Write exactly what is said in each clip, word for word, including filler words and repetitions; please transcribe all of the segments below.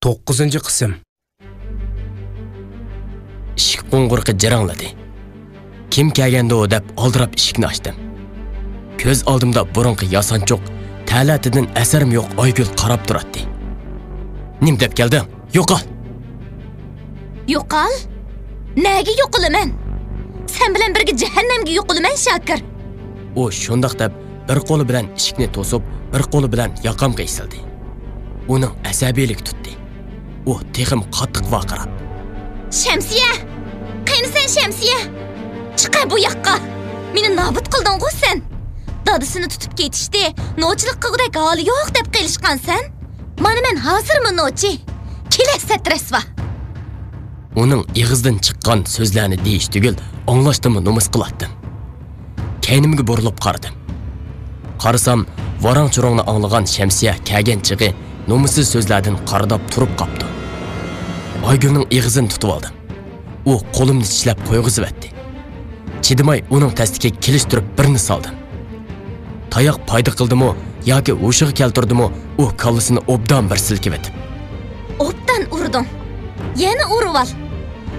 توققۇزىنچى قىسىم. ئىشىك قوڭغۇرىقى جىرىڭلىدى. كىم كەلگەندۇ دەپ ئالدىراپ ئىشىكنى ئاچتىم. كۆز ئالدىمدا بۇرۇنقى ياسانچۇق، تەلەتىدىن ئەسەرمۇ يوق ئايگۈل قاراپ تۇراتتى. نېمە دەپ كەلدىڭ؟ يوقال! يوقال؟ نەگە يوقىلىمەن؟ سەن بىلەن بىرگە جەھەننەمگە يوقىلىمەن، شاكىر! ئۇ شۇنداق دەپ، بىر قولى بىلەن ئىشىكنى توسۇپ، بىر قولى بىلەن ياقامغا ئېسىلدى. ئۇنىڭ ئەسەبىيلىكى تۇتتى. ئۇ تېخىمۇ قاتتىق ۋارقىراپ. شەمسىيە! قېنى سەن، شەمسىيە؟ چىق بۇ ياققا! مېنى نابۇت قىلدىڭغۇ سەن! دادىسىنى تۇتۇپ كېتىشتى، نوچىلىق قىلغۇدەك ھالى يوق دەپ قېلىشقانسەن. مانا مەن ھازىرمۇ نوچى. كېلە سەترەسۋا! ئۇنىڭ ئېغىزىدىن چىققان سۆزلەرنى دېيىش تۈگۈل، ئاڭلاشتىنمۇ نومۇس قىلاتتىم. كەينىمگە بۇرۇلۇپ قارىدىم. قارىسام، ۋاراڭ-چۇرۇڭنى ئاڭلىغان شەمسىيە كەلگەن چېغى نومۇسسىز سۆزلەردىن قارىداپ تۇرۇپ قاپتۇ. ئايگۈلنىڭ ئېغىزىنى تۇتۇۋالدىم. ئۇ قولۇمنى چىشلەپ قويغۇزۇۋەتتى. چىدىماي ئۇنىڭ تەستىكىگە كېلىشتۈرۈپ بىرنى سالدىم. تاياق پايدا قىلدىمۇ ياكى ھوشىغا كەلتۈردىمۇ، ئۇ كاللىسىنى ئوبدان بىر سىلكىۋېتىپ. ئوبدان ئۇردۇڭ. يەنە ئۇرۇۋال.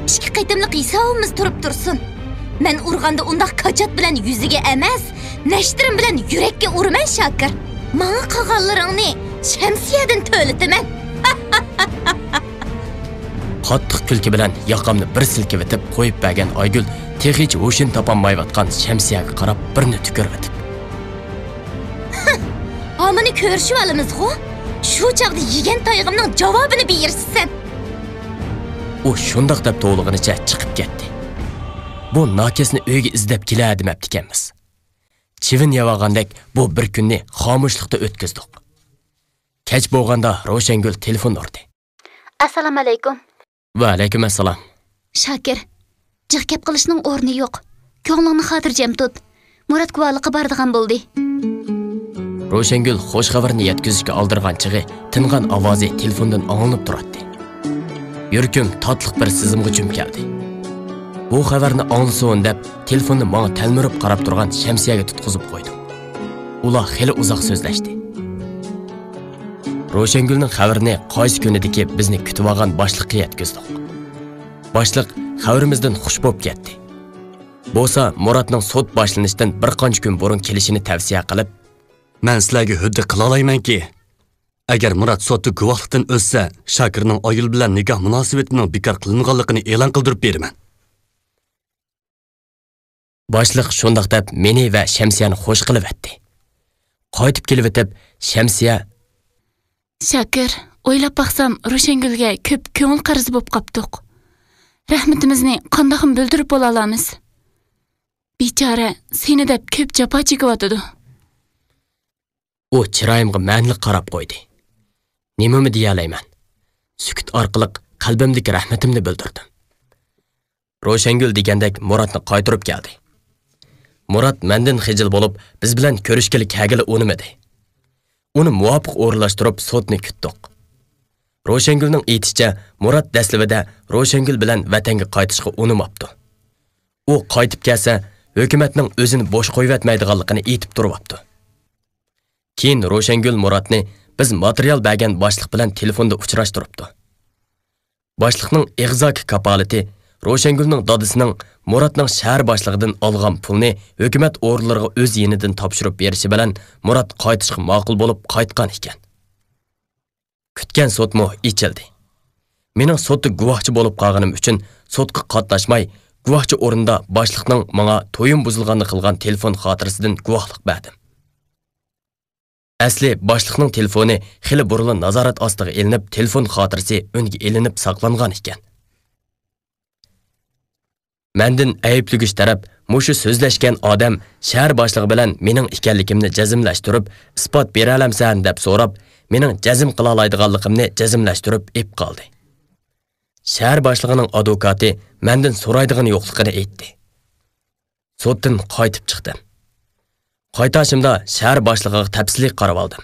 ئىككى قېتىملىق ھېسابىمىز تۇرۇپ تۇرسۇن. مەن ئۇرغاندا ئۇنداق كاچات بىلەن يۈزىگە ئەمەس، نەشتىرىم بىلەن يۈرەككە ئۇرىمەن، شاكىر. ماڭا قىلغانلىرىڭنى شەمسىيەدىن تۆلىتىمەن. قاتتىق كۈلكە بىلەن ياقامنى بىر سىلكىۋېتىپ قويۇپ بەرگەن ئايگۈل تېخىچە ھوشىنى تاپالمايۋاتقان شەمسىيەگە قاراپ بىرنى تۈكۈرۈۋېتىپ. ھامىنى كۆرۈشۈۋالىمىزغۇ؟ شۇ چاغدا يېگەن تايىقىمنىڭ جاۋابىنى بېرىسەن. ئۇ شۇنداق دەپ توۋلىغىنىچە چىقىپ كەتتى. بۇ ناكەسنى ئۆيگە ئىزدەپ كېلە دېمەپتىكەنمىز. چىۋىن يەۋالغاندەك بۇ بىر كۈننى خامۇشلۇقتا ئۆتكۈزدۇق. كەچ بولغاندا روشەنگۈل تېلېفون ئۇردى. ئەسسالامۇئەلەيكۇم. ۋەئەلەيكۇم ئەسسالام. شاكىر، جىق گەپ قىلىشنىڭ ئورنى يوق. كۆڭلۈڭنى خاتىرجەم تۇت. مۇرات گۇۋاھلىققا بارىدىغان بولدى. روشەنگۈل خوش خەۋەرنى يەتكۈزۈشكە ئالدىرىغان چېغى تىنغان ئاۋازى تېلېفوندىن ئاڭلىنىپ تۇراتتى. يۈرىكىم تاتلىق بىر سىزىمغا چۆمۈپ كەلدى. بۇ خەۋەرنى ئاڭلىسۇن دەپ، تېلېفوننى ماڭا تەلمۈرۈپ قاراپ تۇرغان شەمسىيەگە تۇتقۇزۇپ قويدۇم. ئۇلار خېلى ئۇزاق سۆزلەشتى. روشەنگۈلنىڭ خەۋىرىنى قايسى كۈنىدىكى بىزنى كۈتۈۋالغان باشلىققا يەتكۈزدۇق. باشلىق خەۋىرىمىزدىن خۇش بولۇپ كەتتى. بولسا مۇراتنىڭ سوت باشلىنىشتىن بىر قانچە كۈن بۇرۇن كېلىشىنى تەۋسىيە قىلىپ، مەن سىلەرگە ھۆددە قىلالايمەنكى، ئەگەر مۇرات سوتتا گۇۋاھلىقتىن ئۆتسە، شاكىرنىڭ ئايگۈل بىلەن نىكاھ مۇناسىۋىتىنىڭ بىكار قىلىنغانلىقىنى ئېلان قىلدۇرۇپ بېرىمەن. باشلىق شۇنداق دەپ مېنى ۋە شەمسىيەنى خوش قىلىۋەتتى. قايتىپ كېلىۋېتىپ، شەمسىيە، شاكىر، ئويلاپ باقسام، روشەنگۈلگە كۆپ كۆڭۈل قەرزى بولۇپ قاپتۇق. رەھمىتىمىزنى قانداقمۇ بىلدۈرۈپ بولالامىز؟ بىچارە سېنى دەپ كۆپ جاپا چېكىۋاتىدۇ. ئۇ چىرايىمغا مەنىلىك قاراپ قويدى. نېمىمۇ دېيەلەيمەن؟ سۈكۈت ئارقىلىق قەلبىمدىكى رەھمىتىمنى بىلدۈردۈم. روشەنگۈل دېگەندەك مۇراتنى قايتۇرۇپ كەلدى. مۇرات مەندىن خىجىل بولۇپ، بىز بىلەن كۆرۈشكىلى كەلگىلى ئۇنىمىدى. ئۇنى مۇۋاپىق ئورۇنلاشتۇرۇپ، سوتنى كۈتتۇق. روشەنگۈلنىڭ ئېيتىشىچە، مۇرات دەسلىپىدە روشەنگۈل بىلەن ۋەتەنگە قايتىشقا ئۇنىماپتۇ. ئۇ قايتىپ كەلسە، ھۆكۈمەتنىڭ ئۆزىنى بوش قويۇۋەتمەيدىغانلىقىنى ئېيتىپ تۇرۇۋاپتۇ. كېيىن روشەنگۈل مۇراتنى بىز ماتېرىيال بەرگەن باشلىق بىلەن تېلېفوندا ئۇچراشتۇرۇپتۇ. باشلىقنىڭ ئېغىزاكى كاپالىتى روشەنگۈلنىڭ دادىسىنىڭ مۇراتنىڭ شەھەر باشلىقىدىن ئالغان پۇلنى ھۆكۈمەت ئورۇنلىرىغا ئۆز يېنىدىن تاپشۇرۇپ بېرىشى بىلەن مۇرات قايتىشقا ماقۇل بولۇپ قايتقان ئىكەن. كۈتكەن سوتمۇ ئېچىلدى. مېنىڭ سوتتا گۇۋاھچى بولۇپ قالغىنىم ئۈچۈن سوتقا قاتناشماي، گۇۋاھچى ئورنىدا باشلىقنىڭ ماڭا تويۇم بۇزۇلغاندا قىلغان تېلېفون خاتىرىسىدىن گۇۋاھلىق بەردىم. ئەسلى باشلىقنىڭ تېلېفونى خېلى بۇرۇنلا نازارەت ئاستىغا ئېلىنىپ، تېلېفون خاتىرىسى ئۈنگە ئېلىنىپ ساقلانغان ئىكەن. مەندىن ئەيىبلىگۈچ تەرەپ مۇشۇ سۆزلەشكەن ئادەم شەھەر باشلىقى بىلەن مېنىڭ ئىكەنلىكىمنى جەزملەشتۈرۈپ، ئىسپات بېرەلەمسەن دەپ سوراپ، مېنىڭ جەزم قىلالايدىغانلىقىمنى جەزملەشتۈرۈپ ئېپ قالدى. شەھەر باشلىقىنىڭ ئادۋوكاتى مەندىن سورايدىغىنى يوقلۇقىنى ئېيتتى. سوتتىن قايتىپ چىقتىم. قايتاشىمدا شەھەر باشلىقىغا تەپسىلىي قارىۋالدىم.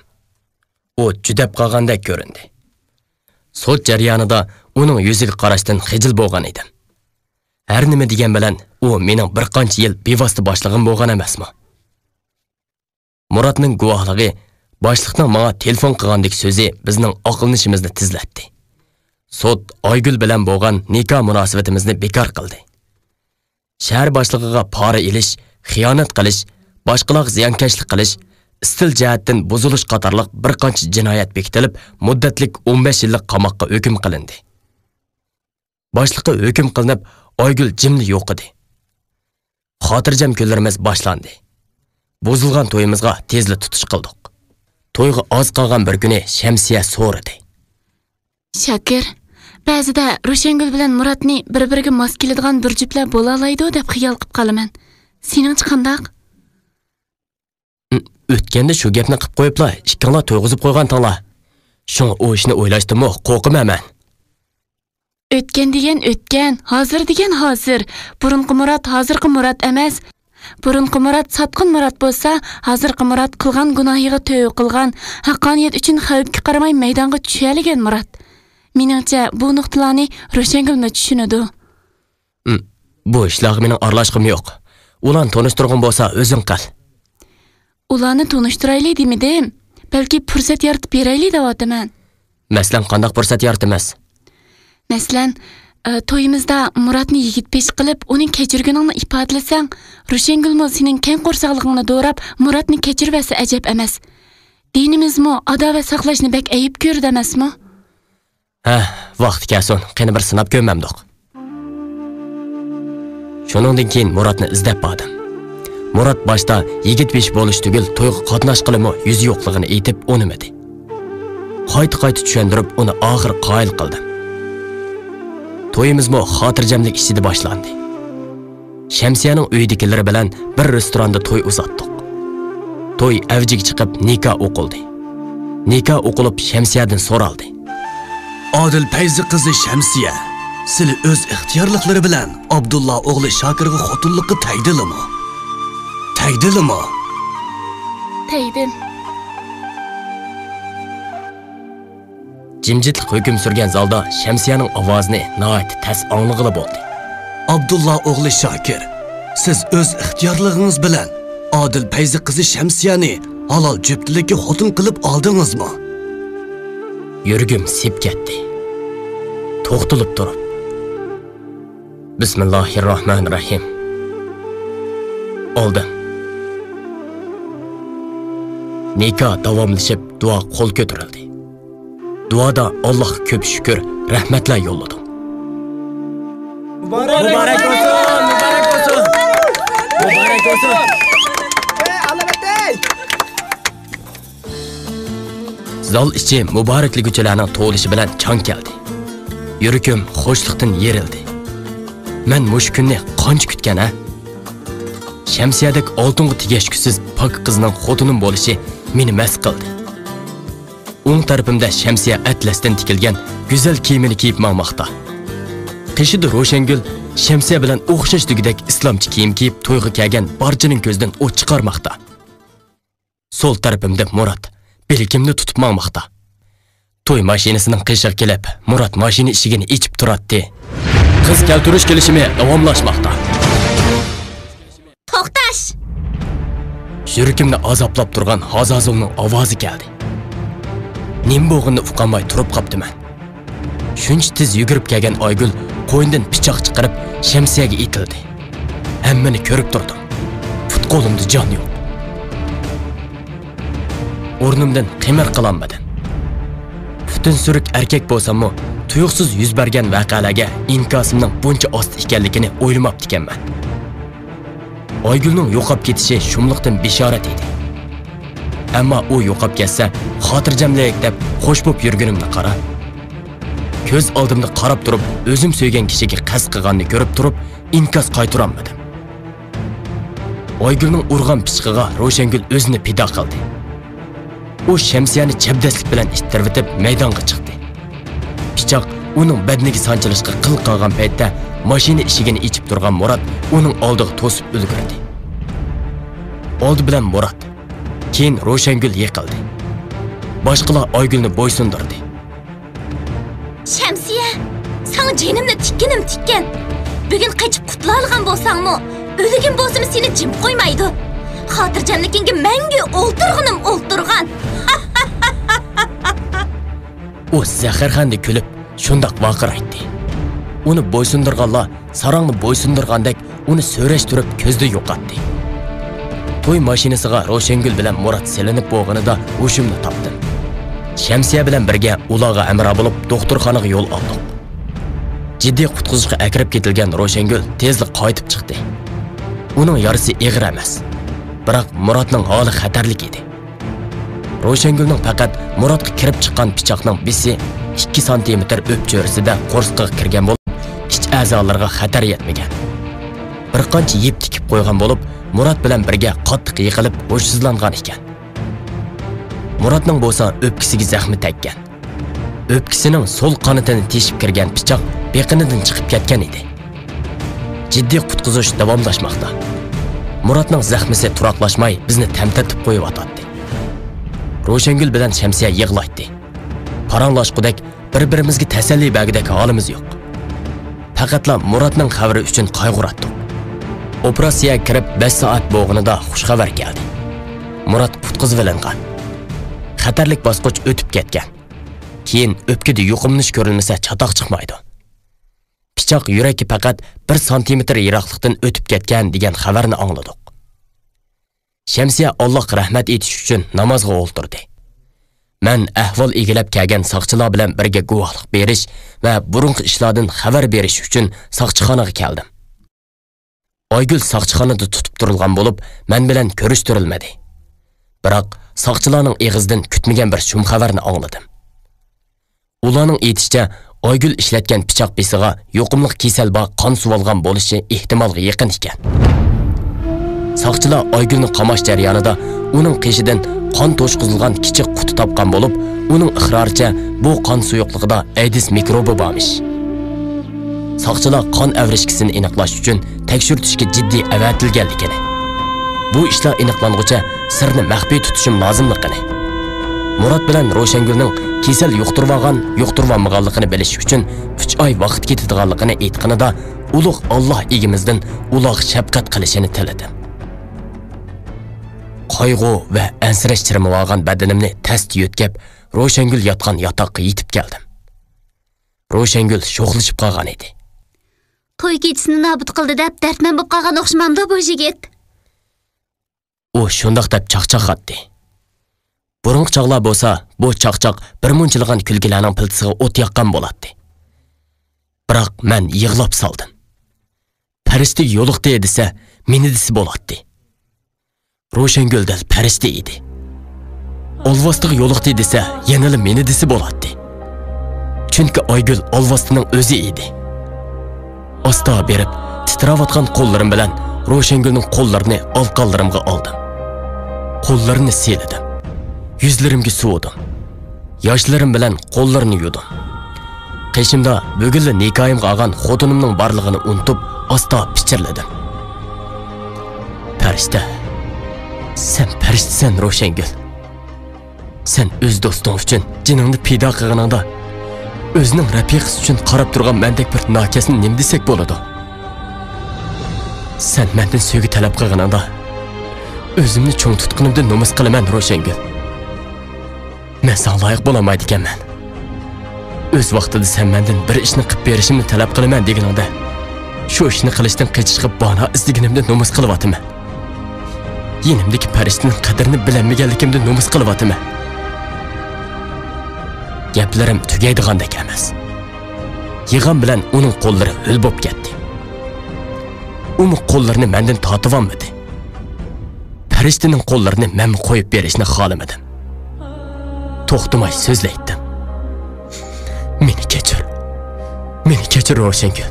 ئۇ جۈدەپ قالغاندەك كۆرۈندى. سوت جەريانىدا ئۇنىڭ يۈزىگە قاراشتىن خىجىل بولغان ئىدىم. ھەر نېمە دېگەن بىلەن ئۇ مېنىڭ بىر قانچە يىل بىۋاسىتە باشلىقىم بولغان ئەمەسمۇ؟ مۇراتنىڭ گۇۋاھلىقى، باشلىقنىڭ ماڭا تېلېفون قىلغاندىكى سۆزى بىزنىڭ ئاقلىنىشىمىزنى تېزلەتتى. سوت ئايگۈل بىلەن بولغان نىكاھ مۇناسىۋىتىمىزنى بىكار قىلدى. شەھەر باشلىقىغا پارا ئېلىش، خىيانەت قىلىش، باشقىلارغا زىيانكەشلىك قىلىش، ئىستىل جەھەتتىن بۇزۇلۇش قاتارلىق بىر قانچە جىنايەت بېكىتىلىپ، مۇددەتلىك ئون بەش يىللىق قاماققا ھۆكۈم قىلىندى. باشلىققا ھۆكۈم قىلىنىپ، ئايگۈل جىملا يوقىدى. خاتىرجەم كۈنلىرىمىز باشلاندى. بۇزۇلغان تويىمىزغا تېزلا تۇتۇش قىلدۇق. تويغا ئاز قالغان بىر كۈنى شەمسىيە سورىدى. شاكىر، بەزىدە روشەنگۈل بىلەن مۇراتنى بىر-بىرىگە ماس كېلىدىغان بىر جۈپلەر بولالايدۇ دەپ خىيال قىپ قالىمەن. سېنىڭچە قانداق؟ ئۆتكەندە شۇ گەپنى قىپ قويۇپلا ئىككىڭلار تويغۇزۇپ قويغانتىڭلار. شۇڭا ئۇ ئىشنى ئويلاشتىمۇ قورقىمەن مەن. ئۆتكەن دېگەن ئۆتكەن، ھازىر دېگەن ھازىر. بۇرۇنقى مۇرات ھازىرقى مۇرات ئەمەس. بۇرۇنقى مۇرات ساتقىن مۇرات بولسا، ھازىرقى مۇرات قىلغان گۇناھىغا تۆۋە قىلغان، ھەققانىيەت ئۈچۈن خەۋپكە قارىماي مەيدانغا چۈشەلىگەن مۇرات. مېنىڭچە، بۇ نۇقتىلارنى روشەنگۈلمۇ چۈشىنىدۇ. ئىم، بۇ ئىشلارغا مېنىڭ ئارىلاشقۇم يوق. ئۇلارنى تونۇشتۇرغۇڭ بولسا ئۆزۈڭ قىل. ئۇلارنى تونۇشتۇرايلى دېمىدىم. بەلكى پۇرسەت يارىتىپ بېرەيلى دەۋاتىمەن. مەسىلەن، قانداق پۇرسەت يارىتىمىز؟ مەسىلەن، ئە، تويىمىزدا مۇراتنى يىگىت بېشى قىلىپ، ئۇنى كەچۈرگىنىڭنى ئىپادىلىسەڭ، روشەنگۈلمۇ سېنىڭ كەڭ قورساقلىقىڭنى دوراپ، مۇراتنى كەچۈرۈۋەتسە ئەجەب ئەمەس. دىنىمىزمۇ ئاداۋەت ساقلاشنى بەك ئەيىب كۆرىدۇ ئەمەسمۇ؟ ھە، ۋاقتى كەلسۇن، قېنى بىر سىناپ كۆرمەمدۇق. شۇنىڭدىن كېيىن مۇراتنى ئىزدەپ باردىم. مۇرات باشتا يىگىت بېشى بولۇش تۈگۈل، تويغا قاتناشقىلىمۇ يۈزى يوقلۇقىنى ئېيتىپ ئۇنىمىدى. قايتا-قايتا چۈشەندۈرۈپ ئۇنى ئاخىر قايىل قىلدىم. تويىمىزمۇ خاتىرجەملىك ئىچىدە باشلاندى. شەمسىيەنىڭ ئۆيىدىكىلىرى بىلەن بىر رېستوراندا توي ئۇزاتتۇق. توي ئەۋجىگە چىقىپ نىكاھ ئوقۇلدى. نىكاھ ئوقۇلۇپ شەمسىيەدىن سورالدى. ئادىل پەيزى قىزى شەمسىيە، سىلى ئۆز ئىختىيارلىقلىرى بىلەن ئابدۇللا ئوغلى شاكىرغا خوتۇنلۇققا تەگدىلىمۇ؟ تەگدىلىمۇ؟ تەگدىم. جىمجىتلىق ھۆكۈم سۈرگەن زالدا شەمسىيەنىڭ ئاۋازىنى ناھايىتى تەس ئاڭلىغىلى بولدى. ئابدۇللا ئوغلى شاكىر، سىز ئۆز ئىختىيارلىقىڭىز بىلەن ئادىل پەيزى قىزى شەمسىيەنى ھالال جۈپتىلىككە خوتۇن قىلىپ ئالدىڭىزمۇ؟ يۈرىكىم سىپ كەتتى. توختىلىپ تۇرۇپ، بىسمىللاھىرراھمانىرراھىم. ئالدىم. نىكاھ داۋاملىشىپ، دۇئا قول كۆتۈرۈلدى. دۇئادا ئاللاھقا كۆپ شۈكۈر، رەھمەتلەر يوللىدىم. مۇبارەك بولسۇن! مۇبارەك بولسۇن! مۇبارەك بولسۇن! زال ئىچى مۇبارەكلىگۈچىلەرنىڭ توۋلىشى بىلەن چاڭ كەلدى. يۈرىكىم خۇشلۇقتىن يېرىلدى. مەن مۇشۇ كۈننى قانچە كۈتكەن ھە؟ شەمسىيەدەك ئالتۇنغا تېگەشكۈسىز پاك قىزنىڭ خوتۇنۇم بولۇشى مېنى مەست قىلدى. ئوڭ تەرىپىمدە شەمسىيە ئەتلەستىن تىكىلگەن گۈزەل كىيىمىنى كىيىپ ماڭماقتا. قېشىدا روشەنگۈل شەمسىيە بىلەن ئوخشاش دېگۈدەك ئىسلامچە كىيىم كىيىپ تويغا كەلگەن بارچىنىڭ كۆزىدىن ئوت چىقارماقتا. سول تەرىپىمدە مۇرات بىلىكىمنى تۇتۇپ ماڭماقتا. توي ماشىنىسىنىڭ قېشىغا كېلىپ، مۇرات ماشىنا ئىشىكىنى ئېچىپ تۇراتتى. قىز كەلتۈرۈش كېلىشىمى داۋاملاشماقتا. توختاش! يۈرىكىمنى ئازابلاپ تۇرغان ھازازۇلنىڭ ئاۋازى كەلدى. نېمە بولغىنىنى ئۇقالماي تۇرۇپ قاپتىمەن. شۇنچە تېز يۈگۈرۈپ كەلگەن ئايگۈل قوينىدىن پىچاق چىقىرىپ، شەمسىيەگە ئېتىلدى. ھەممىنى كۆرۈپ تۇردۇم. پۇت-قولۇمدا جان يوق. ئورنۇمدىن قىمىر قىلالمىدىم. پۈتۈن سۈرۈك ئەركەك بولساممۇ، تۇيۇقسىز يۈز بەرگەن ۋەقەلەرگە ئىنكاسىمنىڭ بۇنچە ئاستا ئىكەنلىكىنى ئويلىماپتىكەنمەن. ئايگۈلنىڭ يوقاپ كېتىشى شۇملۇقتىن بېشارەت ئىدى. ئەمما ئۇ يوقاپ كەتسە، خاتىرجەملىك دەپ خوش بوپ يۈرگىنىمنى قارا. كۆز ئالدىمدا قاراپ تۇرۇپ، ئۆزۈم سۆيگەن كىشىگە قەست قىلغاننى كۆرۈپ تۇرۇپ، ئىنكاس قايتۇرالمىدىم. ئايگۈلنىڭ ئۇرغان پىچىقىغا روشەنگۈل ئۆزىنى پىدا قىلدى. ئۇ شەمسىيەنى چەبدەسلىك بىلەن ئىتتىرىۋېتىپ مەيدانغا چىقتى. پىچاق ئۇنىڭ بەدىنىگە سانچىلىشقا قىل قالغان پەيتتە، ماشىنا ئىشىكىنى ئېچىپ تۇرغان مۇرات ئۇنىڭ ئالدىغا توسۇپ ئۈلگۈردى. ئالدى بىلەن مۇرات، كېيىن روشەنگۈل يىقىلدى. باشقىلار ئايگۈلنى بويسۇندۇردى. شەمسىيە، ساڭا جېنىمنى تىككىنىم تىككەن. بۈگۈن قېچىپ قۇتۇلالىغان بولساڭمۇ، ئۆلگۈم بولسىمۇ سېنى جىم قويمايدۇ. خاتىرجەملىكىڭگە مەڭگۈ ئولتۇرغىنىم ئولتۇرغان. ئۇ زەھەرخەندە كۈلۈپ، شۇنداق ۋارقىرايتتى. ئۇنى بويسۇندۇرغانلار ساراڭنى بويسۇندۇرغاندەك ئۇنى سۆرەشتۈرۈپ كۆزدىن يوقاتتى. توي ماشىنىسىغا روشەنگۈل بىلەن مۇرات سېلىنىپ بولغىنىدا ھوشۇمنى تاپتىم. شەمسىيە بىلەن بىرگە ئۇلارغا ھەمراھ بولۇپ دوختۇرخانىغا يول ئالدۇق. جىددىي قۇتقۇزۇشقا ئەكىرىپ كېتىلگەن روشەنگۈل تېزلا قايتىپ چىقتى. ئۇنىڭ يارىسى ئېغىر ئەمەس. بىراق مۇراتنىڭ ھالى خەتەرلىك ئىدى. روشەنگۈلنىڭ پەقەت مۇراتقا كىرىپ چىققان پىچاقنىڭ بېسى ئىككى سانتىمېتىر ئۆپچۆرىسىدە قورسىقىغا كىرگەن بولۇپ، ئىچ ئەزالىرىغا خەتەر يەتمىگەن. بىر قانچە يىپ تىكىپ قويغان بولۇپ، مۇرات بىلەن بىرگە قاتتىق يىقىلىپ ھوشسىزلانغان ئىكەن. مۇراتنىڭ بولسا ئۆپكىسىگە زەخمى تەگكەن. ئۆپكىسىنىڭ سول قانىتىنى تېشىپ كىرگەن پىچاق بېقىنىدىن چىقىپ كەتكەن ئىدى. جىددىي قۇتقۇزۇش داۋاملاشماقتا. مۇراتنىڭ زەخمىسى تۇراقلاشماي بىزنى تەمتەرتىپ قويۇۋاتاتتى. روشەنگۈل بىلەن شەمسىيە يىغلايتتى. پاراڭلاشقۇدەك بىر-بىرىمىزگە تەسەللى بەرگۈدەك ھالىمىز يوق. پەقەتلا مۇراتنىڭ خەۋىرى ئۈچۈن قايغۇراتتۇق. ئوپېراتسىيەگە كىرىپ بەش سائەت بولغىنىدا خۇش خەۋەر كەلدى. مۇرات قۇتقۇزۇۋېلىنغان. خەتەرلىك باسقۇچ ئۆتۈپ كەتكەن. كېيىن ئۆپكىدە يۇقۇملىنىش كۆرۈلمىسە چاتاق چىقمايدۇ. پىچاق يۈرەككە پەقەت بىر سانتىمېتىر يىراقلىقتىن ئۆتۈپ كەتكەن دېگەن خەۋەرنى ئاڭلىدۇق. شەمسىيە ئاللاغا رەھمەت ئېيتىش ئۈچۈن نامازغا ئولتۇردى. مەن ئەھۋال ئىگىلەپ كەلگەن ساقچىلار بىلەن بىرگە گۇۋاھلىق بېرىش ۋە بۇرۇنقى ئىشلاردىن خەۋەر بېرىش ئۈچۈن ساقچىخانىغا كەلدىم. ئايگۈل ساقچىخانىدا تۇتۇپ تۇرۇلغان بولۇپ، مەن بىلەن كۆرۈشتۈرۈلمىدى. بىراق ساقچىلارنىڭ ئېغىزىدىن كۈتمىگەن بىر شۇم خەۋەرنى ئاڭلىدىم. ئۇلارنىڭ ئېيتىشىچە، ئايگۈل ئىشلەتكەن پىچاق بېسىغا يۇقۇملۇق كېسەل بار قان سۇۋالغان بولۇشى ئېھتىمالغا يېقىن ئىكەن. ساقچىلار ئايگۈلنى قاماش جەريانىدا ئۇنىڭ قېشىدىن قان توشقۇزۇلغان كىچىك قۇتى تاپقان بولۇپ، ئۇنىڭ ئىقرارىچە، بۇ قان سۇيۇقلۇقىدا ئەيدىز مىكروبى بارمىش. ساقچىلار قان ئەۋرىشكىسىنى ئېنىقلاش ئۈچۈن تەكشۈرتۈشكە جىددىي ئەۋەتىلگەنلىكىنى، بۇ ئىشلار ئېنىقلانغۇچە سىرنى مەخپىي تۇتۇشۇم لازىملىقىنى، مۇرات بىلەن روشەنگۈلنىڭ كېسەل يۇقتۇرۇۋالغان، يۇقتۇرۇۋالمىغانلىقىنى بىلىش ئۈچۈن ئۈچ ئاي ۋاقىت كېتىدىغانلىقىنى ئېيتقىنىدا، ئۇلۇغ ئاللاھ ئىگىمىزدىن ئۇلارغا شەپقەت قىلىشىنى تىلىدىم. قايغۇ ۋە ئەنسىرەش چىرمىۋالغان بەدىنىمنى تەستە يۆتكەپ، روشەنگۈل ياتقان ياتاققا يېتىپ كەلدىم. روشەنگۈل شوخلىشىپ قالغان ئىدى. توي كېچىسىنى نابۇت قىلدى دەپ دەردمەن بولۇپ قالغان ئوخشىمامدۇ بۇ يىگىت؟ ئۇ شۇنداق دەپ چاقچاق ئاتتى. بۇرۇنقى چاغلار بولسا بۇ چاقچاق بىر مۇنچىلىغان كۈلكىلەرنىڭ پىلتىسىغا ئوت ياققان بولاتتى. بىراق مەن يىغلاپ سالدىم. پەرىشتە يولۇقتى دېسە، مېنى دېسە بولاتتى. روشەنگۈل دەل پەرىشتە ئىدى. ئالۋاستىغا يولۇقتى دېسە، يەنىلا مېنى دېسە بولاتتى. چۈنكى ئايگۈل ئالۋاستىنىڭ ئۆزى ئىدى. ئاستا بېرىپ، تىترەۋاتقان قوللىرىم بىلەن روشەنگۈلنىڭ قوللىرىنى ئالىقانلىرىمغا ئالدىم. قوللىرىنى سىيلىدىم. يۈزلىرىمگە سۇۋۇدۇم. ياشلىرىم بىلەن قوللىرىنى يۇدۇم. قېشىمدا بۈگۈنلا نىكاھىمغا ئالغان خوتۇنۇمنىڭ بارلىقىنى ئۇنتۇپ، ئاستا پىچىرلىدىم. پەرىشتە، سەن پەرىشتىسەن، روشەنگۈل. سەن ئۆز دوستۇڭ ئۈچۈن جېنىڭنى پىدا قىلغىنىڭدا، ئۆزىنىڭ رەپىقىسى ئۈچۈن قاراپ تۇرغان مەندەك بىر ناكەسنى نېمە دېسەك بولىدۇ؟ سەن مەندىن سۆيگۈ تەلەپ قىلغىنىڭدا، ئۆزۈمنى چوڭ تۇتقىنىمدىن نومۇس قىلىمەن، روشەنگۈل. مەن ساڭا لايىق بولالمايدىكەنمەن. ئۆز ۋاقتىدا سەن مەندىن بىر ئىشنى قىلىپ بېرىشىمنى تەلەپ قىلىمەن دېگىنىڭدە، شۇ ئىشنى قىلىشتىن قېچىشقا باھانە ئىزدىگىنىمدە نومۇس قىلىۋاتىمەن. يېنىمدىكى پەرىشتىنىڭ قەدرىنى بىلەلمىگەنلىكىمدە نومۇس قىلىۋاتىمەن. گەپلىرىم تۈگەيدىغاندەك ئەمەس. يىغام بىلەن ئۇنىڭ قوللىرى ھۆل بولۇپ كەتتى. ئۇمۇ قوللىرىنى مەندىن تارتىۋالمىدى. پەرىشتىنىڭ قوللىرىنى مەنمۇ قويۇپ بېرىشنى خالىمىدىم. توختىماي سۆزلەيتتىم. مېنى كەچۈر. مېنى كەچۈر، روشەنگۈل.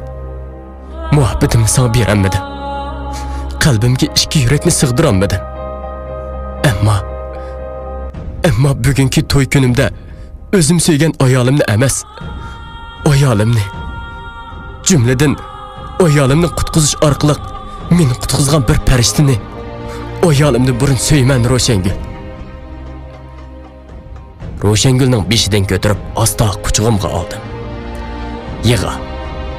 مۇھەببىتىمنى ساڭا بېرەلمىدىم. قەلبىمگە ئىككى يۈرەكنى سىغدۇرالمىدىم. ئەمما، ئەمما بۈگۈنكى توي كۈنۈمدە ئۆزۈم سۆيگەن ئايالىمنى ئەمەس، ئايالىمنى، جۈملىدىن ئايالىمنى قۇتقۇزۇش ئارقىلىق مېنى قۇتقۇزغان بىر پەرىشتىنى ئايالىمدىن بۇرۇن سۆيىمەن، روشەنگۈل. روشەنگۈلنىڭ بېشىدىن كۆتۈرۈپ ئاستا قۇچىقىمغا ئالدىم. يىغا،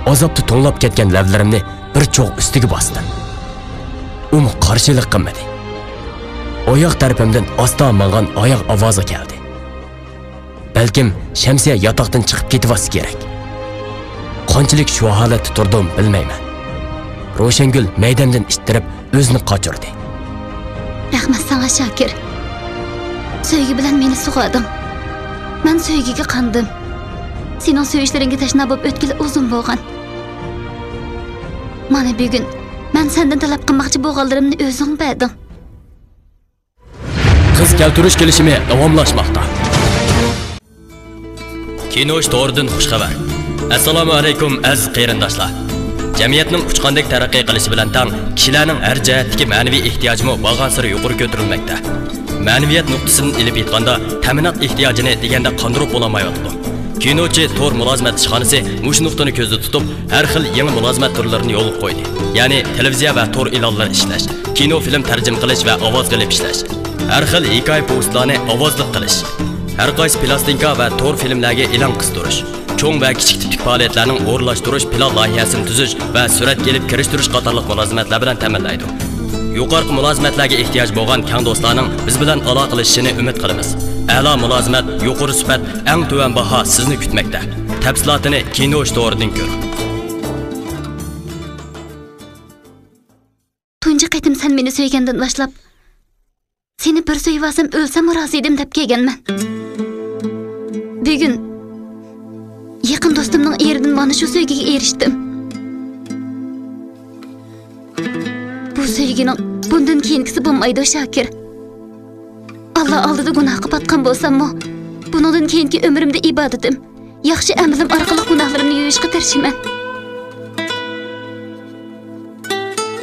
ئازابتا توڭلاپ كەتكەن لەۋلىرىمنى بىر چوغ ئۈستىگە باستىم. ئۇمۇ قارشىلىق قىلمىدى. ئاياغ تەرىپىمدىن ئاستا ماڭغان ئاياغ ئاۋازى كەلدى. بەلكىم شەمسىيە ياتاقتىن چىقىپ كېتىۋاتسا كېرەك. قانچىلىك شۇ ھالەتتە تۇردۇم بىلمەيمەن. روشەنگۈل مەيدەمدىن ئىتتىرىپ ئۆزىنى قاچۇردى. رەھمەت ساڭا، شاكىر. سۆيگۈ بىلەن مېنى سۇغاردىڭ. مەن سۆيگۈگە قاندىم. سېنىڭ سۆيۈشلىرىڭگە تەشنا بولۇپ ئۆتكىلى ئۇزۇن بولغان. مانا بۈگۈن مەن سەندىن تەلەپ قىلماقچى بولغانلىرىمنى ئۆزۈڭ بەردىڭ. قىز كەلتۈرۈش كېلىشىمى داۋاملاشماقتا. كىنوش تورىدىن خۇش خەۋەر. ئەسسالامۇ ئەلەيكۇم، ئەزىز قېرىنداشلار! جەمئىيەتنىڭ ئۇچقاندەك تەرەققىي قىلىشى بىلەن تەڭ، كىشىلەرنىڭ ھەر جەھەتتىكى مەنىۋى ئېھتىياجىمۇ بارغانسېرى يۇقىرى كۆتۈرۈلمەكتە. مەنىۋىيەت نۇقتىسىدىن ئېلىپ ئېيتقاندا، تەمىنات ئېھتىياجىنى دېگەندە قاندۇرۇپ بولالمايۋاتىدۇ. كىنوچى تور مۇلازىمەت ئىشخانىسى مۇشۇ نۇقتىنى كۆزدە تۇتۇپ، ھەر خىل يېڭى مۇلازىمەت تۈرلىرىنى يولغا قويدى. يەنى تېلېۋىزىيە ۋە تور ئېلانلىرى ئىشلەش، كىنو، فىلىم تەرجىمە قىلىش ۋە ئاۋازغا ئېلىپ ئىشلەش، ھەر خىل ھېكايە، پوۋېستلارنى ئاۋازلىق قىلىش، ھەر قايسى پىلاستىنكا ۋە تور فىلىملەرگە ئېلان قىستۇرۇش، چوڭ ۋە كىچىك تىپتىكى پائالىيەتلەرنىڭ ئورۇنلاشتۇرۇش پىلان لايىھەسىنى تۈزۈش ۋە سۈرەتكە ئېلىپ كىرىشتۈرۈش قاتارلىق مۇلازىمەتلەر بىلەن تەمىنلەيدۇ. يۇقىرىقى مۇلازىمەتلەرگە ئېھتىياجى بولغان كەڭ دوستلارنىڭ بىز بىلەن ئالاقىلىشىشىنى ئۈمىد قىلىمىز. ئەلا مۇلازىمەت، يۇقىرى سۈپەت، ئەڭ تۆۋەن باھا سىزنى كۈتمەكتە. تەپسىلاتىنى كىنو تورىدىن كۆرۈڭ. تۇنجى قېتىم سەن مېنى سۆيگەندىن باشلاپ، سېنى بىر سۆيۈۋالسام ئۆلسەممۇ رازى ئىدىم دەپ كەلگەنمەن. بۈگۈن يېقىن دوستۇمنىڭ ئېرىدىن مانا شۇ سۆيگۈگە ئېرىشتىم. بۇ سۆيگۈنىڭ بۇندىن كېيىنكىسى بولمايدۇ، شاكىر. ئاللا ئالدىدا گۇناھقا پاتقان بولساممۇ، بۇنىڭدىن كېيىنكى ئۆمرۈمدە ئىبادىتىم، ياخشى ئەمىلىم ئارقىلىق گۇناھلىرىمنى يۇيۇشقا تىرىشىمەن.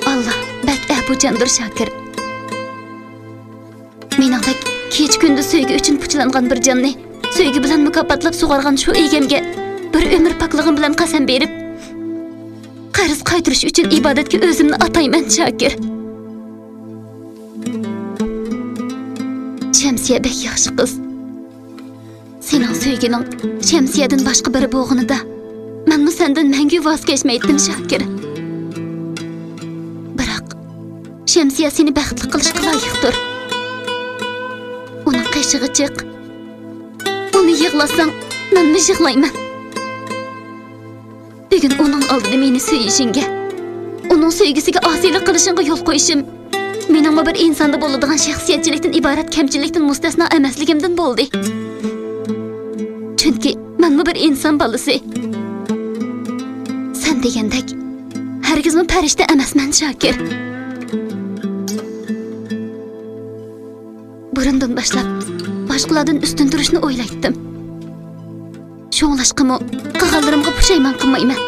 ئاللا بەك ئەپۇچاندۇر، شاكىر. مېنىڭدەك كېچە-كۈندۈز سۆيگۈ ئۈچۈن پۇچىلانغان بىر جاننى سۆيگۈ بىلەن مۇكاپاتلاپ سۇغارغان شۇ ئىگەمگە بىر ئۆمۈر پاكلىقىم بىلەن قەسەم بېرىپ، قەرز قايتۇرۇش ئۈچۈن ئىبادەتكە ئۆزۈمنى ئاتايمەن، شاكىر. شەمسىيە بەك ياخشى قىز. سېنىڭ سۆيگۈنىڭ شەمسىيەدىن باشقا بىرى بولغىنىدا، مەنمۇ سەندىن مەڭگۈ ۋاز كەچمەيتتىم، شاكىر. بىراق، شەمسىيە سېنى بەختلىك قىلىشقا لايىقتۇر. ئۇنىڭ قېشىغا چىق. ئۇنى يىغلاتساڭ، مەنمۇ يىغلايمەن. بۈگۈن ئۇنىڭ ئالدىدا مېنى سۆيۈشۈڭگە، ئۇنىڭ سۆيگۈسىگە ئاسىيلىق قىلىشىڭغا يول قويۇشۇم مېنىڭمۇ بىر ئىنساندا بولىدىغان شەخسىيەتچىلىكتىن ئىبارەت كەمچىلىكتىن مۇستەسنا ئەمەسلىكىمدىن بولدى. چۈنكى مەنمۇ بىر ئىنسان بالىسى. سەن دېگەندەك، ھەرگىزمۇ پەرىشتە ئەمەسمەن، شاكىر. بۇرۇندىن باشلاپ باشقىلاردىن ئۈستۈن تۇرۇشنى ئويلايتتىم. شۇڭلاشقىمۇ قىلغانلىرىمغا پۇشايمان قىلمايمەن.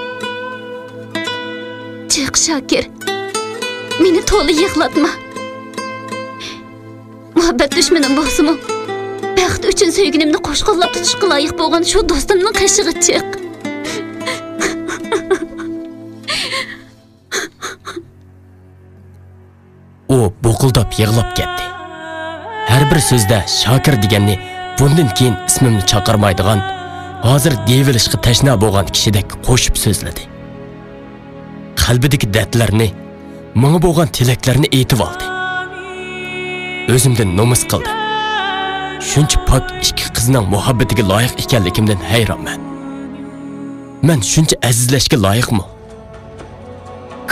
چىق، شاكىر، مېنى تولا يىغلاتما. مۇھەببەت دۈشمىنىم بولسىمۇ، بەخت ئۈچۈن سۆيگىنىمنى قوش قوللاپ تۇتۇشقا لايىق بولغان شۇ دوستۇمنىڭ قېشىغا چىق. ئۇ بۇقۇلداپ يىغلاپ كەتتى. ھەر بىر سۆزىدە شاكىر دېگەننى، بۇندىن كېيىن ئىسمىمنى چاقىرمايدىغان، ھازىر دېيىۋېلىشقا تەشنا بولغان كىشىدەك قوشۇپ سۆزلىدى. قەلبىدىكى دەردلەرنى، ماڭا بولغان تىلەكلەرنى ئېيتىۋالدى. ئۆزۈمدىن نومۇس قىلدىم. شۇنچە پاك ئىككى قىزنىڭ مۇھەببىتىگە لايىق ئىكەنلىكىمدىن ھەيرانمەن. مەن شۇنچە ئەزىزلەشكە لايىقمۇ؟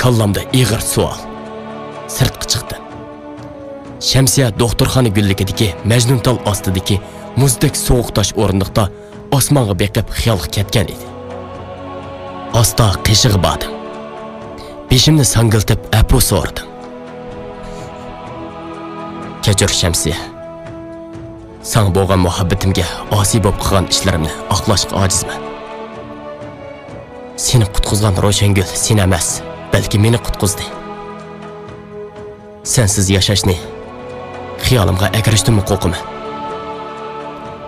كاللامدا ئېغىر سوئال. سىرتقا چىقتىم. شەمسىيە دوختۇرخانا گۈللۈكىدىكى مەجنۇنتال ئاستىدىكى مۇزدەك سوغۇق تاش ئورۇندۇقتا ئاسمانغا بېقىپ خىيالغا كەتكەن ئىدى. ئاستا قېشىغا باردىم. بېشىمنى ساڭگىلىتىپ ئەپۇ سورىدىم. كەچۈر، شەمسىيە. ساڭا بولغان مۇھەببىتىمگە ئاسىي بولۇپ قىلغان ئىشلىرىمنى ئاقلاشقا ئاجىزمەن. سېنى قۇتقۇزغان روشەنگۈل سېنى ئەمەس، بەلكى مېنى قۇتقۇزدى. سەنسىز ياشاشنى خىيالىمغا ئەكىرىشتىنمۇ قورقىمەن.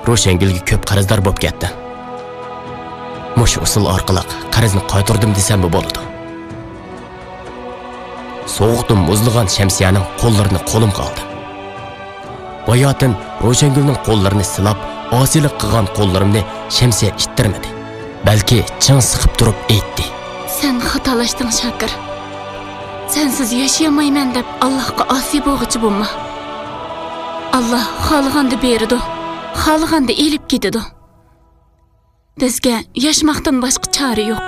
روشەنگۈلگە كۆپ قەرزدار بولۇپ كەتتىم. مۇشۇ ئۇسۇل ئارقىلىق قەرزنى قايتۇردۇم دېسەممۇ بولىدۇ. سوغۇقتىن مۇزلىغان شەمسىيەنىڭ قوللىرىنى قولۇمغا ئالدىم. باياتىن روشەنگۈلنىڭ قوللىرىنى سىلاپ، ئاسىيلىق قىلغان قوللىرىمنى شەمسىيە ئىتتىرمىدى، بەلكى چىڭ سىقىپ تۇرۇپ ئېيتتى. سەن خاتالاشتىڭ، شاكىر. سەنسىز ياشىيالمايمەن دەپ ئاللاھقا ئاسىي بولغۇچى بولما. ئاللاھ خالىغاندا بېرىدۇ، خالىغاندا ئېلىپ كېتىدۇ. بىزگە ياشىماقتىن باشقا چارە يوق.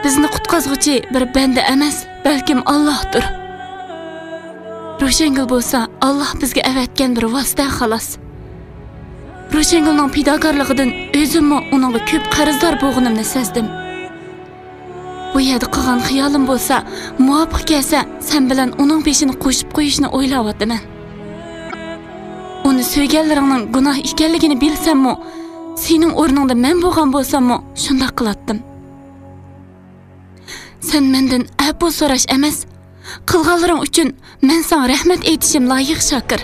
بىزنى قۇتقازغۇچى بىر بەندە ئەمەس، بەلكىم ئاللاھتۇر. روشەنگۈل بولسا ئاللاھ بىزگە ئەۋەتكەن بىر ۋاسىتە، خالاس. روشەنگۈلنىڭ پىداكارلىقىدىن ئۆزۈممۇ ئۇنىڭغا كۆپ قەرزدار بولغىنىمنى سەزدىم. بۇ يەردە قىلغان خىيالىم بولسا، مۇۋاپىق كەلسە، سەن بىلەن ئۇنىڭ بېشىنى قوشۇپ قويۇشنى ئويلاۋاتىمەن. ئۇنى سۆيگەنلىرىڭنىڭ گۇناھ ئىكەنلىكىنى بىلسەممۇ، سېنىڭ ئورنۇڭدا مەن بولغان بولساممۇ، شۇنداق قىلاتتىم. سەن مەندىن ئەپۇ سوراش ئەمەس، قىلغانلىرىڭ ئۈچۈن مەن ساڭا رەھمەت ئېيتىشىم لايىق، شاكىر.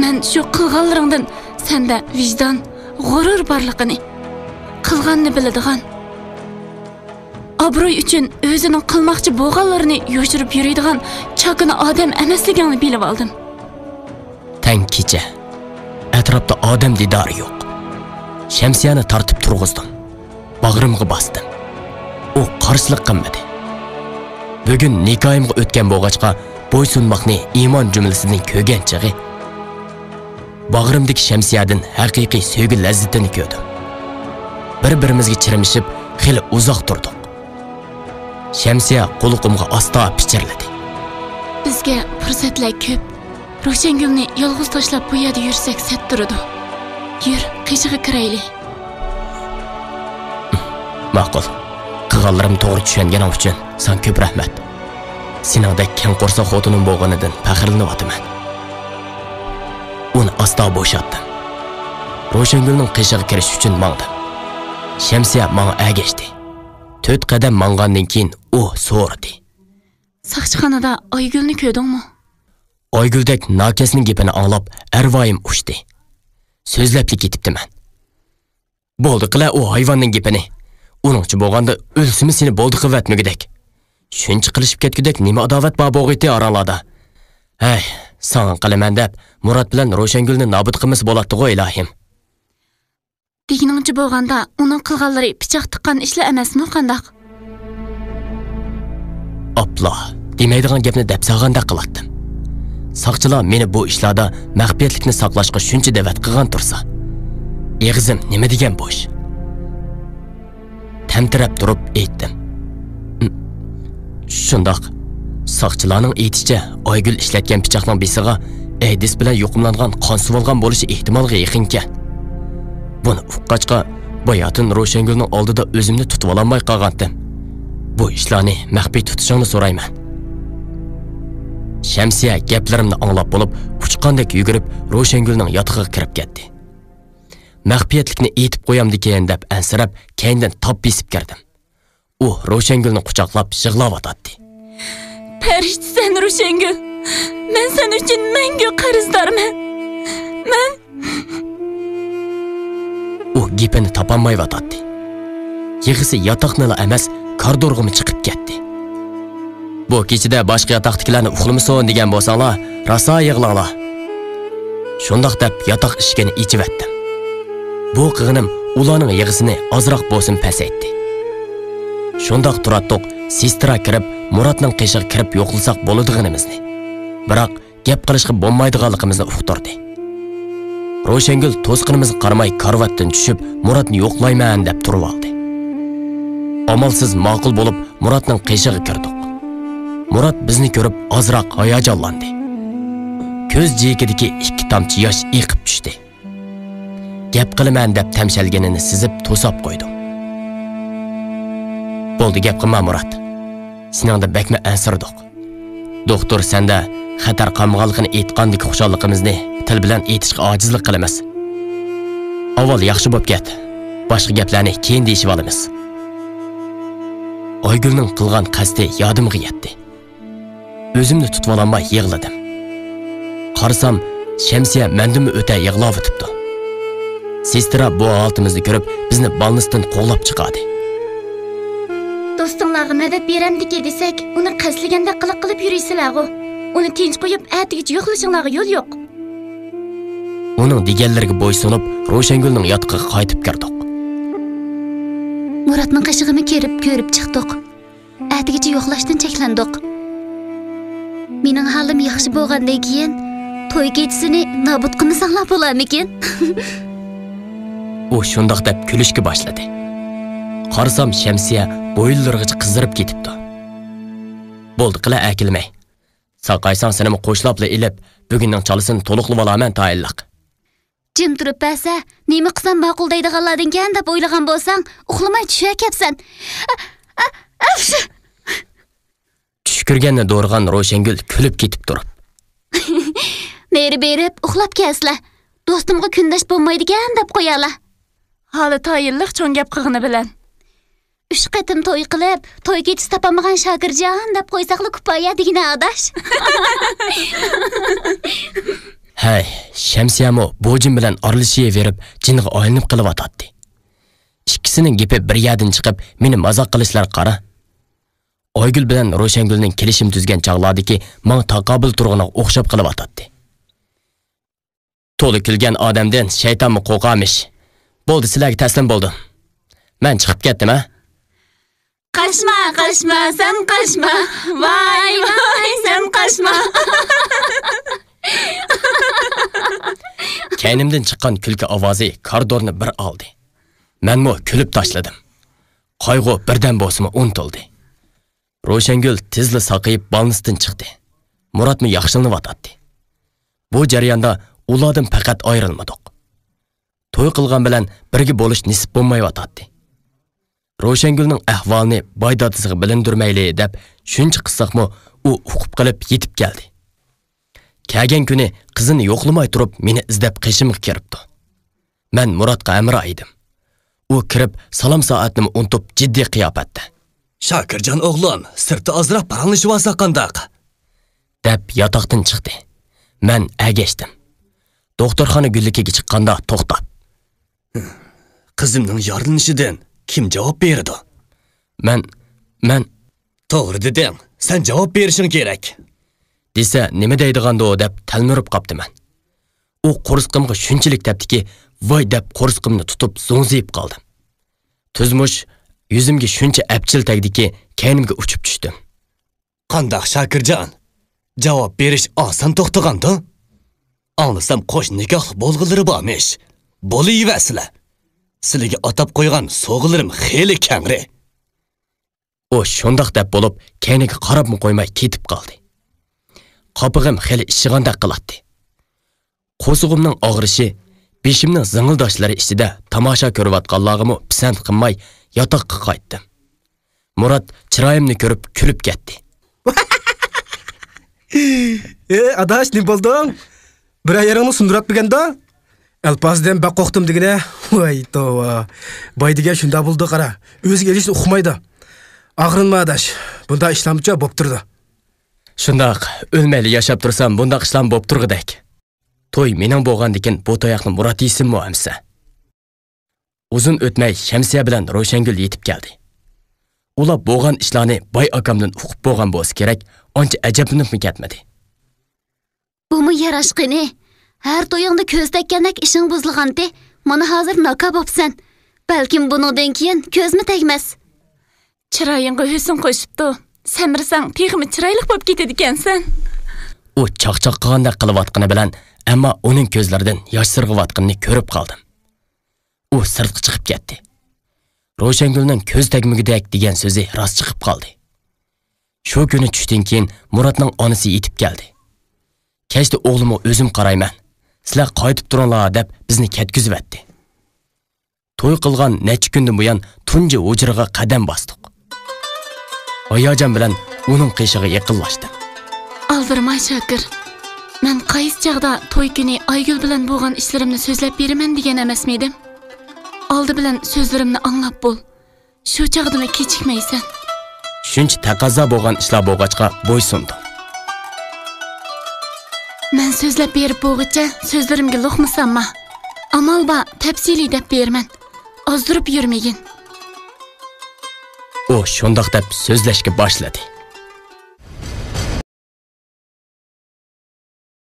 مەن شۇ قىلغانلىرىڭدىن سەندە ۋىجدان، غۇرۇر بارلىقىنى، قىلغاننى بىلىدىغان، ئابرۇي ئۈچۈن ئۆزىنىڭ قىلماقچى بولغانلىرىنى يوشۇرۇپ يۈرىدىغان چاكىنا ئادەم ئەمەسلىكىڭنى بىلىۋالدىم. تەڭ كېچە. ئەتراپتا ئادەم دىدارى يوق. شەمسىيەنى تارتىپ تۇرغۇزدۇم. باغرىمغا باستىم. ئۇ قارشىلىق قىلمىدى. بۈگۈن نىكاھىمغا ئۆتكەن بولغاچقا، بويسۇنماقنى ئىمان جۈملىسىدىن كۆرگەن چېغى، باغرىمدىكى شەمسىيەدىن ھەقىقىي سۆيگۈ لەززىتىنى كۆردۈم. بىر-بىرىمىزگە چىرمىشىپ، خېلى ئۇزاق تۇردۇق. شەمسىيە قۇلىقىمغا ئاستا پىچىرلىدى. بىزگە پۇرسەتلەر كۆپ. روشەنگۈلنى يالغۇز تاشلاپ بۇ يەردە يۈرسەك سەت تۇرىدۇ. يۈر، قېشىغا كىرەيلى. ماقۇل. قىلغانلىرىمنى توغرا چۈشەنگىنىڭ ئۈچۈن ساڭا كۆپ رەھمەت. سېنىڭدەك كەڭ قورساق خوتۇنۇم بولغىنىدىن پەخىرلىنىۋاتىمەن. ئۇنى ئاستا بوشاتتىم. روشەنگۈلنىڭ قېشىغا كىرىش ئۈچۈن ماڭدىم. شەمسىيە ماڭا ئەگەشتى. تۆت قەدەم ماڭغاندىن كېيىن ئۇ سورىدى. ساقچىخانىدا ئايگۈلنى كۆردۈڭمۇ؟ ئايگۈلدەك ناكەسنىڭ گېپىنى ئاڭلاپ ئەرۋايىم ئۇچتى. سۆزلەپلا كېتىپتىمەن. بولدى قىلە ئۇ ھايۋاننىڭ گېپىنى. ئۇنىڭچە بولغاندا ئۆلسىمۇ سېنى بولدى قىلىۋەتمىگۈدەك. شۇنچە قىلىشىپ كەتكۈدەك نېمە ئاداۋەت بار بولغىيتى ئاراڭلاردا؟ ھەي، ساڭا قىلىمەن دەپ مۇرات بىلەن روشەنگۈلنى نابۇت قىلمىسا بولاتتىغۇ ئىلاھىم. دېگىنىڭچە بولغاندا ئۇنىڭ قىلغانلىرى پىچاق تىققان ئىشلار ئەمەسمۇ قانداق؟ ئاپلا، دېمەيدىغان گەپنى دەپ سالغاندەك قىلاتتىم. ساقچىلار مېنى بۇ ئىشلاردا مەخپىيەتلىكنى ساقلاشقا شۇنچە دەۋەت قىلغان تۇرسا، ئېغىزىم نېمە دېگەن بوش. تەمتىرەپ تۇرۇپ ئېيتتىم. شۇنداق. ساقچىلارنىڭ ئېيتىشىچە، ئايگۈل ئىشلەتكەن پىچاقنىڭ بېسىغا ئەيدىز بىلەن يۇقۇملانغان قان سۇۋالغان بولۇشى ئېھتىمالغا يېقىنكەن. بۇنى ئۇققاچقا، باياتىن روشەنگۈلنىڭ ئالدىدا ئۆزۈمنى تۇتۇۋالالماي قالغانتىم. بۇ ئىشلارنى مەخپىي تۇتۇشۇڭنى سورايمەن. شەمسىيە گەپلىرىمنى ئاڭلاپ بولۇپ، ئۇچقاندەك يۈگۈرۈپ روشەنگۈلنىڭ ياتىقىغا كىرىپ كەتتى. مەخپىيەتلىكنى ئېيتىپ قويامدىكىن دەپ ئەنسىرەپ، كەينىدىن تاپ بېسىپ كىردىم. ئۇ روشەنگۈلنى قۇچاقلاپ يىغلاۋاتاتتى. پەرىشتىسەن روشەنگۈل، مەن سەن ئۈچۈن مەڭگۈ قەرزدارمەن. مەن ئۇ گېپىنى تاپالمايۋاتاتتى. يىغىسى ياتاقنىلا ئەمەس، كارىدورغىمۇ چىقىپ كەتتى. بۇ كېچىدە باشقا ياتاقتىكىلەرنى ئۇخلىمىسۇن دېگەن بولساڭلار، راسا يىغلاڭلار. شۇنداق دەپ ياتاق ئىشىكىنى ئېچىۋەتتىم. بۇ قىلغىنىم ئۇلارنىڭ يىغىسىنى ئازراق بولسىمۇ پەسەيتتى. شۇنداق تۇراتتۇق، سېسترا كىرىپ، مۇراتنىڭ قېشىغا كىرىپ يوقلىساق بولىدىغىنىمىزنى، بىراق گەپ قىلىشقا بولمايدىغانلىقىمىزنى ئۇقتۇردى. روشەنگۈل توسقىنىمىزغا قارىماي كارىۋاتتىن چۈشۈپ، مۇراتنى يوقلايمەن دەپ تۇرۇۋالدى. ئامالسىز ماقۇل بولۇپ، مۇراتنىڭ قېشىغا كىردۇق. مۇرات بىزنى كۆرۈپ ئازراق ھاياجانلاندى. كۆز جىيىكىدىكى ئىككى تامچە ياش ئېقىپ چۈشتى. گەپ قىلىمەن دەپ تەمشەلگىنىنى سېزىپ توساپ قويدۇم. بولدى، گەپ قىلما مۇرات. سېنىڭدىن بەكمۇ ئەنسىرىدۇق. دوختۇر سەندە خەتەر قالمىغانلىقىنى ئېيتقاندىكى خۇشاللىقىمىزنى تىل بىلەن ئېيتىشقا ئاجىزلىق قىلىمىز. ئاۋۋال ياخشى بوپ كەت. باشقا گەپلەرنى كېيىن دېيىشىۋالىمىز. ئايگۈلنىڭ قىلغان قەستى يادىمغا يەتتى. ئۆزۈمنى تۇتۇۋالالماي يىغلىدىم. قارىسام، شەمسىيە مەندىنمۇ ئۆتە يىغلاۋېتىپتۇ. سېسترا بۇ ھالىتىمىزنى كۆرۈپ، بىزنى بالنىستىن قوغلاپ چىقاردى. دوستۇڭلارغا مەدەت بېرەمدىكى دېسەك، ئۇنى قەستلىگەندەك قىلىق قىلىپ يۈرىسىلەرغۇ. ئۇنى تىنچ قويۇپ، ئەتىگىچە يوقلىشىڭلارغا يول يوق. ئۇنىڭ دېگەنلىرىگە بويسۇنۇپ، روشەنگۈلنىڭ ياتىقىغا قايتىپ كىردۇق. مۇراتنىڭ قېشىغىمۇ كىرىپ كۆرۈپ چىقتۇق. ئەتىگىچە يوقلاشتىن چەكلەندۇق. مېنىڭ ھالىم ياخشى بولغاندىن كېيىن، توي كېچىسىنى نابۇت قىلمىساڭلار بولارمىكىن؟ ئۇ شۇنداق دەپ كۈلۈشكە باشلىدى. قارىسام، شەمسىيە بويۇنلىرىغىچە قىزىرىپ كېتىپتۇ. بولدى، قىلە ئەكىلمەي. ساقايساڭ، سېنىمۇ قوشلاپلا ئېلىپ، بۈگۈننىڭ چالىسىنى تولۇقلىۋالارمەن تايىنلىق. جىم تۇرۇپ بەرسە، نېمە قىلسام ماقۇل دەيدىغانلاردىنكەن دەپ ئويلىغان بولساڭ، ئۇخلىماي چۈشۈۋەكەپسەن. ئە، ئە، ئەپسۇ! چۈش كۆرگەننى دورىغان روشەنگۈل كۈلۈپ كېتىپ تۇرۇپ. نېرى بېرىپ ئۇخلاپ كەلسىلە. دوستۇمغا كۈندەش بولمايدىكەن دەپ قويالا. ھالى تايىنلىق چوڭ گەپ قىلغىنى بىلەن. ئۈچ قېتىم توي قىلىپ، توي كېچىسى تاپالمىغان شاكىرجان دەپ قويساقلا كۇپايە دېگىنە ئاداش. ھەي، شەمسىيەمۇ بۇ جىن بىلەن ئارىلىشىۋېرىپ جىنغا ئايلىنىپ قېلىۋاتاتتى. ئىككىسىنىڭ گېپى بىر يەردىن چىقىپ، مېنى مازاق قىلىشلىرىغا قارا. ئايگۈل بىلەن روشەنگۈلنىڭ كېلىشىم تۈزگەن چاغلاردىكى ماڭا تاقابىل تۇرغىنىغا ئوخشاپ قېلىۋاتاتتى. تولا كۈلگەن ئادەمدىن شەيتانمۇ قورقارمىش. بولدى، سىلەرگە تەسلىم بولدۇم. مەن چىقىپ كەتتىم، ھە؟ قاچما، قاچما، سەن قاچما. ۋاي، ۋاي، سەن قاچما. كەينىمدىن چىققان كۈلكە ئاۋازى كارىدورنى بىر ئالدى. مەنمۇ كۈلۈپ تاشلىدىم. قايغۇ بىردەم بولسىمۇ ئۇنتۇلدى. روشەنگۈل تېزلا ساقىيىپ بالنىستىن چىقتى. مۇراتمۇ ياخشىلىنىۋاتاتتى. بۇ جەرياندا ئۇلاردىن پەقەت ئايرىلمىدۇق. توي قىلغان بىلەن بىرگە بولۇش نېسىپ بولمايۋاتاتتى. روشەنگۈلنىڭ ئەھۋالىنى باي دادىسىغا بىلىندۈرمەيلى دەپ شۇنچە قىلساقمۇ، ئۇ ئۇقۇپ قېلىپ يېتىپ كەلدى. كەلگەن كۈنى قىزىنى يوقلىماي تۇرۇپ مېنى ئىزدەپ قېشىمغا كىرىپتۇ. مەن مۇراتقا ھەمراھ ئىدىم. ئۇ كىرىپ سالام سائەتنىمۇ ئۇنتۇپ جىددىي قىياپەتتە. شاكىرجان ئوغلۇم، سىرتتا ئازراق پاراڭلىشىۋالساق قانداق؟ دەپ ياتاقتىن چىقتى. مەن ئەگەشتىم. دوختۇرخانا گۈللۈكىگە چىققاندا توختاپ. قىزىمنىڭ يارىلىنىشىدىن كىم جاۋاب بېرىدۇ؟ مەن، مەن. توغرا دېدىڭ، سەن جاۋاب بېرىشىڭ كېرەك. دېسە نېمە دەيدىغاندۇ دەپ تەلمۈرۈپ قاپتىمەن. ئۇ قورسىقىمغا شۇنچىلىك تەپتىكى، ۋاي دەپ قورسىقىمنى تۇتۇپ زوڭزىيىپ قالدىم. تۈزمۇش يۈزۈمگە شۇنچە ئەپچىل تەگدىكى، كەينىمگە ئۇچۇپ چۈشتۈم. قانداق شاكىرجان؟ جاۋاب بېرىش ئاسان توختىغاندۇ؟ ئاڭلىسام قوش نىكاھلىق بولغىلىرى بارمىش. بولۇۋەرسىلە. سىلىگە ئاتاپ قويغان سوغىلىرىم خېلى كەڭرى. ئۇ شۇنداق دەپ بولۇپ، كەينىگە قاراپمۇ قويماي كېتىپ قالدى. قاپىقىم خېلى ئىششىغاندەك قىلاتتى. قورسىقىمنىڭ ئاغرىشى، بېشىمنىڭ زىڭىلداشلىرى ئىچىدە تاماشا كۆرۈۋاتقانلارغىمۇ پىسەنت قىلماي ياتاققا قايتتىم. مۇرات چىرايىمنى كۆرۈپ كۈلۈپ كەتتى. ئى ئاداش، نېمە بولدۇڭ؟ بىرەر يېرىڭنى سۇندۇرۇۋەتمىگەندۇ؟ ئەلپازدىن بەك قورقتۇم دېگىنە. ۋاي توۋا. باي دېگەن شۇنداق بولىدۇ قارا. ئۆزىگە ئېلىشنى ئۇقمايدۇ. ئاغرىنما ئاداش. بۇنداق ئىشلارمۇچۇ بوپ تۇرىدۇ. شۇنداق، ئۆلمەيلا ياشاپ تۇرسام بۇنداق ئىشلارمۇ بوپ تۇرغۇدەك. توي مېنىڭ بولغاندىكىن بۇ تاياقنى مۇرات يېسۇنمۇ ئەمىسە. ئۇزۇن ئۆتمەي شەمسىيە بىلەن روشەنگۈل يېتىپ كەلدى. ئۇلار بولغان ئىشلارنى باي ئاكامدىن ئۇقۇپ بولغان بولسا كېرەك، ئانچە ئەجەبلىنىپمۇ كەتمىدى. بۇمۇ ياراشقىنى. ھەر تويۇڭدا كۆز تەگكەندەك ئىشىڭ بۇزۇلغانتى. مانا ھازىر ناكا بوپسەن. بەلكىم بۇنىڭدىن كېيىن كۆزمۇ تەگمەس. چىرايىڭغا ھۆسن قوشۇپتۇ. سەمرىسەڭ تېخىمۇ چىرايلىق بولۇپ كېتىدىكەنسەن. ئۇ چاقچاق قىلغاندەك قىلىۋاتقىنى بىلەن، ئەمما ئۇنىڭ كۆزلىرىدىن ياش سىرغىۋاتقىنىنى كۆرۈپ قالدىم. ئۇ سىرتقا چىقىپ كەتتى. روشەنگۈلنىڭ كۆز تەگمىگۈدەك دېگەن سۆزى راست چىقىپ قالدى. شۇ كۈنى چۈشتىن كېيىن مۇراتنىڭ ئانىسى يېتىپ كەلدى. كەچتە ئوغلۇمغا ئۆزۈم قارايمەن، سىلەر قايتىپ تۇرۇڭلار دەپ بىزنى كەتكۈزۈۋەتتى. توي قىلغان نەچچە كۈندىن بۇيان تۇنجى ھۇجرىغا قەدەم باستۇق. ھاياجان بىلەن ئۇنىڭ قېشىغا يېقىنلاشتىم. ئالدىرىما شاكىر. مەن قايسى چاغدا توي كۈنى ئايگۈل بىلەن بولغان ئىشلىرىمنى سۆزلەپ بېرىمەن دېگەن ئەمەسمىدىم؟ ئالدى بىلەن سۆزلىرىمنى ئاڭلاپ بول. شۇ چاغدىلا كېچىكمەيسەن. شۇنچە تەقەززا بولغان ئىشلار بولغاچقا بويسۇندۇم. مەن سۆزلەپ بېرىپ بولغۇچە سۆزلىرىمگە لوقما سالما. ئامال بار، تەپسىلىي دەپ بېرىمەن. ئازدۇرۇپ يۈرمىگىن. ئۇ شۇنداق دەپ سۆزلەشكە باشلىدى.